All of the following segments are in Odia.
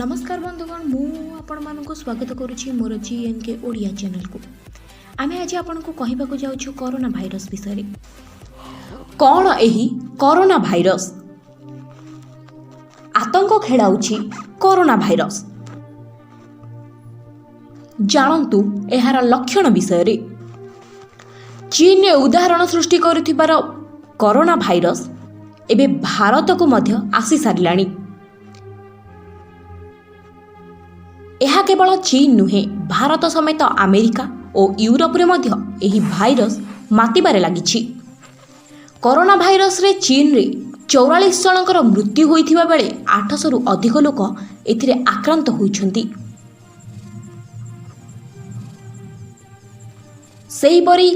ନମସ୍କାର ବନ୍ଧୁଗଣ, ମୁଁ ଆପଣମାନଙ୍କୁ ସ୍ୱାଗତ କରୁଛି ମୋର ଜିଏନ୍କେ ଓଡ଼ିଆ ଚ୍ୟାନେଲକୁ। ଆମେ ଆଜି ଆପଣଙ୍କୁ କହିବାକୁ ଯାଉଛୁ କରୋନା ଭାଇରସ ବିଷୟରେ। କ'ଣ ଏହି କରୋନା ଭାଇରସ? ଆତଙ୍କ ଖେଳାଉଛି କରୋନା ଭାଇରସ। ଜାଣନ୍ତୁ ଏହାର ଲକ୍ଷଣ ବିଷୟରେ। ଚୀନରେ ଉଦାହରଣ ସୃଷ୍ଟି କରୁଥିବାର କରୋନା ଭାଇରସ ଏବେ ଭାରତକୁ ମଧ୍ୟ ଆସିସାରିଲାଣି। ଏହା କେବଳ ଚୀନ ନୁହେଁ, ଭାରତ ସମେତ ଆମେରିକା ଓ ୟୁରୋପରେ ମଧ୍ୟ ଏହି ଭାଇରସ ମାତିବାରେ ଲାଗିଛି। କରୋନା ଭାଇରସରେ ଚୀନରେ 44 ଜଣଙ୍କର ମୃତ୍ୟୁ ହୋଇଥିବା ବେଳେ 800ରୁ ଅଧିକ ଲୋକ ଏଥିରେ ଆକ୍ରାନ୍ତ ହୋଇଛନ୍ତି। ସେହିପରି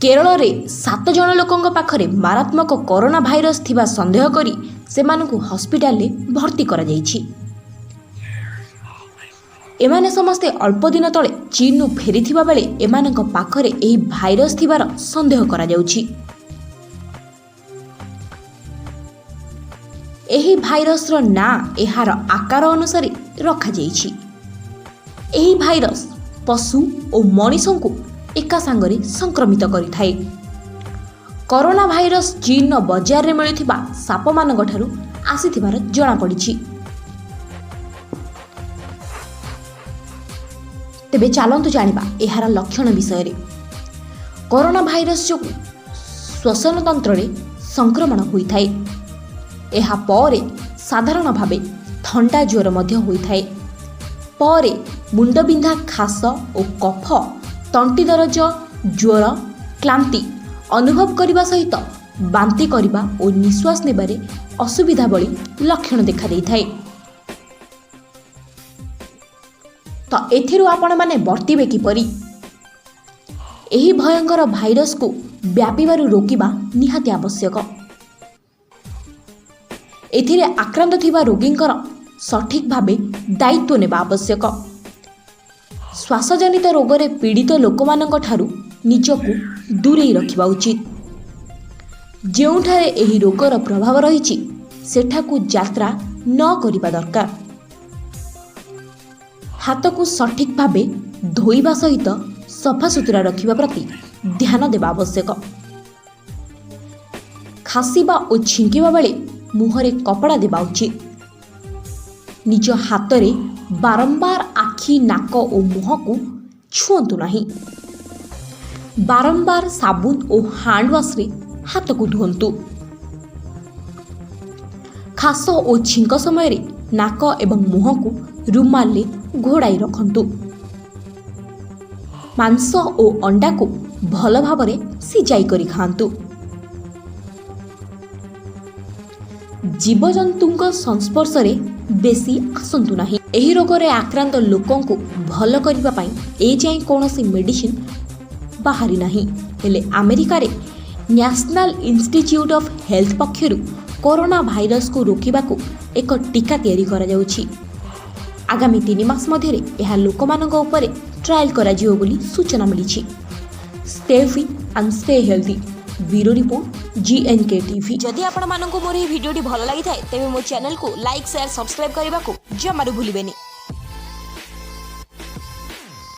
କେରଳରେ 7 ଜଣ ଲୋକଙ୍କ ପାଖରେ ମାରାତ୍ମକ କରୋନା ଭାଇରସ ଥିବା ସନ୍ଦେହ କରି ସେମାନଙ୍କୁ ହସ୍ପିଟାଲରେ ଭର୍ତ୍ତି କରାଯାଇଛି। ଏମାନେ ସମସ୍ତେ ଅଳ୍ପ ଦିନ ତଳେ ଚୀନରୁ ଫେରିଥିବା ବେଳେ ଏମାନଙ୍କ ପାଖରେ ଏହି ଭାଇରସ ଥିବାର ସନ୍ଦେହ କରାଯାଉଛି। ଏହି ଭାଇରସର ନାଁ ଏହାର ଆକାର ଅନୁସାରେ ରଖାଯାଇଛି। ଏହି ଭାଇରସ ପଶୁ ଓ ମଣିଷଙ୍କୁ ଏକା ସାଙ୍ଗରେ ସଂକ୍ରମିତ କରିଥାଏ। କରୋନା ଭାଇରସ ଚୀନର ବଜାରରେ ମିଳୁଥିବା ସାପମାନଙ୍କଠାରୁ ଆସିଥିବାର ଜଣାପଡ଼ିଛି। ତେବେ ଚାଲନ୍ତୁ ଜାଣିବା ଏହାର ଲକ୍ଷଣ ବିଷୟରେ। କରୋନା ଭାଇରସ ଯୋଗୁଁ ଶ୍ୱସନତନ୍ତ୍ରରେ ସଂକ୍ରମଣ ହୋଇଥାଏ। ଏହା ପରେ ସାଧାରଣ ଭାବେ ଥଣ୍ଡା ଜ୍ୱର ମଧ୍ୟ ହୋଇଥାଏ। ପରେ ମୁଣ୍ଡବିନ୍ଧା, ଖାସ ଓ କଫ, ତଣ୍ଟି ଦରଜ, ଜ୍ୱର, କ୍ଳାନ୍ତି ଅନୁଭବ କରିବା ସହିତ ବାନ୍ତି କରିବା ଓ ନିଶ୍ୱାସ ନେବାରେ ଅସୁବିଧା ଭଳି ଲକ୍ଷଣ ଦେଖାଦେଇଥାଏ। ତ ଏଥିରୁ ଆପଣମାନେ ବର୍ତ୍ତିବେ କିପରି? ଏହି ଭୟଙ୍କର ଭାଇରସକୁ ବ୍ୟାପିବାରୁ ରୋକିବା ନିହାତି ଆବଶ୍ୟକ। ଏଥିରେ ଆକ୍ରାନ୍ତ ଥିବା ରୋଗୀଙ୍କର ସଠିକ୍ ଭାବେ ଦାୟିତ୍ୱ ନେବା ଆବଶ୍ୟକ। ଶ୍ୱାସଜନିତ ରୋଗରେ ପୀଡ଼ିତ ଲୋକମାନଙ୍କ ଠାରୁ ନିଜକୁ ଦୂରେଇ ରଖିବା ଉଚିତ। ଯେଉଁଠାରେ ଏହି ରୋଗର ପ୍ରଭାବ ରହିଛି, ସେଠାକୁ ଯାତ୍ରା ନ କରିବା ଦରକାର। ହାତକୁ ସଠିକ୍ ଭାବେ ଧୋଇବା ସହିତ ସଫାସୁତୁରା ରଖିବା ପ୍ରତି ଧ୍ୟାନ ଦେବା ଆବଶ୍ୟକ। ଖାସିବା ଓ ଛିଙ୍କିବା ବେଳେ ମୁହଁରେ କପଡ଼ା ଦେବା ଉଚିତ। ନିଜ ହାତରେ ବାରମ୍ବାର ଆଖି, ନାକ ଓ ମୁହଁକୁ ଛୁଅନ୍ତୁ ନାହିଁ। ବାରମ୍ବାର ସାବୁନ ଓ ହ୍ୟାଣ୍ଡ ୱାଶ୍ରେ ହାତକୁ ଧୁଅନ୍ତୁ। ଖାସ ଓ ଛିଙ୍କ ସମୟରେ ନାକ ଏବଂ ମୁହଁକୁ ରୁମାଲରେ ଘୋଡ଼ାଇ ରଖନ୍ତୁ। ମାଂସ ଓ ଅଣ୍ଡାକୁ ଭଲ ଭାବରେ ସିଝାଇ କରି ଖାଆନ୍ତୁ। ଜୀବଜନ୍ତୁଙ୍କ ସଂସ୍ପର୍ଶରେ ବେଶୀ ଆସନ୍ତୁ ନାହିଁ। ଏହି ରୋଗରେ ଆକ୍ରାନ୍ତ ଲୋକଙ୍କୁ ଭଲ କରିବା ପାଇଁ ଏଯାଏଁ କୌଣସି ମେଡିସିନ ବାହାରି ନାହିଁ। ହେଲେ ଆମେରିକାରେ ନ୍ୟାସନାଲ ଇନଷ୍ଟିଚ୍ୟୁଟ୍ ଅଫ୍ ହେଲ୍ଥ ପକ୍ଷରୁ କରୋନା ଭାଇରସକୁ ରୋକିବାକୁ ଏକ ଟୀକା ତିଆରି କରାଯାଉଛି। ଆଗାମୀ 3 ମାସ ମଧ୍ୟରେ ଏହା ଲୋକମାନଙ୍କ ଉପରେ ଟ୍ରାଏଲ୍ କରାଯିବ ବୋଲି ସୂଚନା ମିଳିଛି। Stay fit and stay healthy. Bureau report, GNK TV. ଯଦି ଆପଣମାନଙ୍କୁ ମୋର ଏହି ଭିଡ଼ିଓଟି ଭଲ ଲାଗିଥାଏ, ତେବେ ମୋ ଚ୍ୟାନେଲକୁ ଲାଇକ୍, ସେୟାର, ସବସ୍କ୍ରାଇବ୍ କରିବାକୁ ଜମାରୁ ଭୁଲିବେନି।